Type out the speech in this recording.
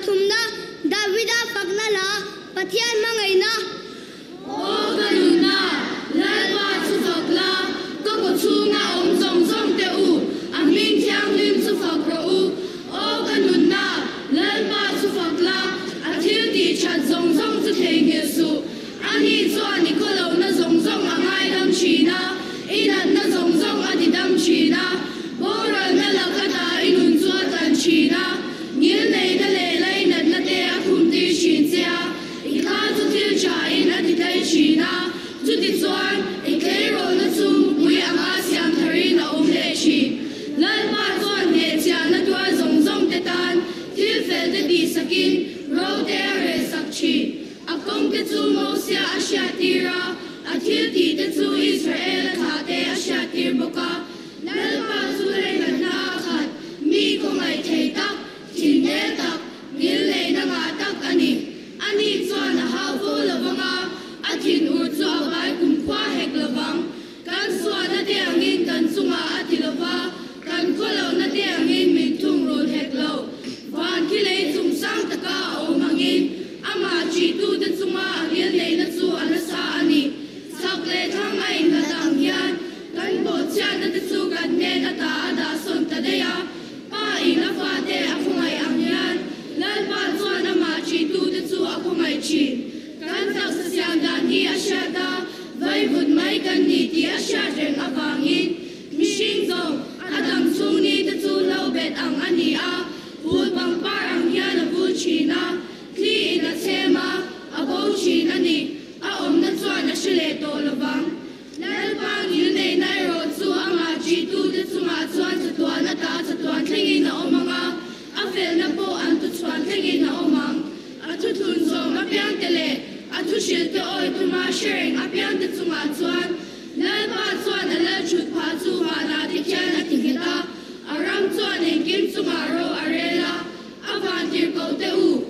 Pathumna, Davida fakna hla, Pathian hmangaihna. Aw ka nunna, Lalpa chu fak la, ka kaw chhunga awm zawng zawng te u, a hming thianghlim chu fak rawh u. Aw ka nunna, Lalpa chu fak la, a thil tih that zawng zawng chu theihnghilh suh. Ani chuan i khawlohna zawng zawng a ngaidam thin a, i natna zawng zawng a tidam thin a, boralna laka ta i nun chu a tlan thin a, ngilneihna leh lainatna te a khumtir thin che a, i kha chu thil thain a ti tlai thin a, chutichuan i tleirawlna chu mupui anga siam tharin a awm leh thin. Lalpa chuan hnehchhiahna tuar zawng zawng te tan thil fel te tihsakin ro te a relsak thin. A kawngte chu Mosia a hriattir a, a thiltihte chu Israel-a thlahte a hriattir bawk a. Lalpa chu leinatna a khat, mi khawngaih thei tak, thinhmel tak, ngilneihna ngah tak a ni. Ani chuan a hau fo lo vang a, a thinur chu a vai kumkhua hek lo vang. Kan sualna te angin kan chungah a ti lo va, kan khawlohna te angin min thungrul hek lo. Van khi lei chung sang taka a awm angin amah ṭihtute chunga a ngilneihna chu a nasa a ni. Chhak leh thlang a inhlat ang hian kan bawhchhiatna te chu kan hnen ata a dah sawn ta daih a. Pa in a fate a khawngaih ang hian Lalpa chuan amah ṭihtute chu a khawngaih ṭhin. Kan taksa siam dan hi a hriat a, vaivut mai kan ni tih a hriat reng avangin mihring zawng a dam chhung ni te chu hlo bet ang a ni a, phul pangpar ang hian a vul thin a, thli in a chhem a, a bo thin a ni. A awmna chuan a hre leh tawh lovang. Lalpa ngilneihna erawh chu amah ṭihtute chungah chuan chatuan ata chatuan thlengin a awm ang a, a felna pawh an tuchhuan thlengin a awm ang. A thuthlun zawng apiangte leh a thuhrilhte awi tuma hre reng apiangte chungah chuan Lalpa chuan a lal ṭhut phah chu vanah te khian a ti nghet a, a ram chuan engkim chungah ro a rel a, a vantirhkohte u.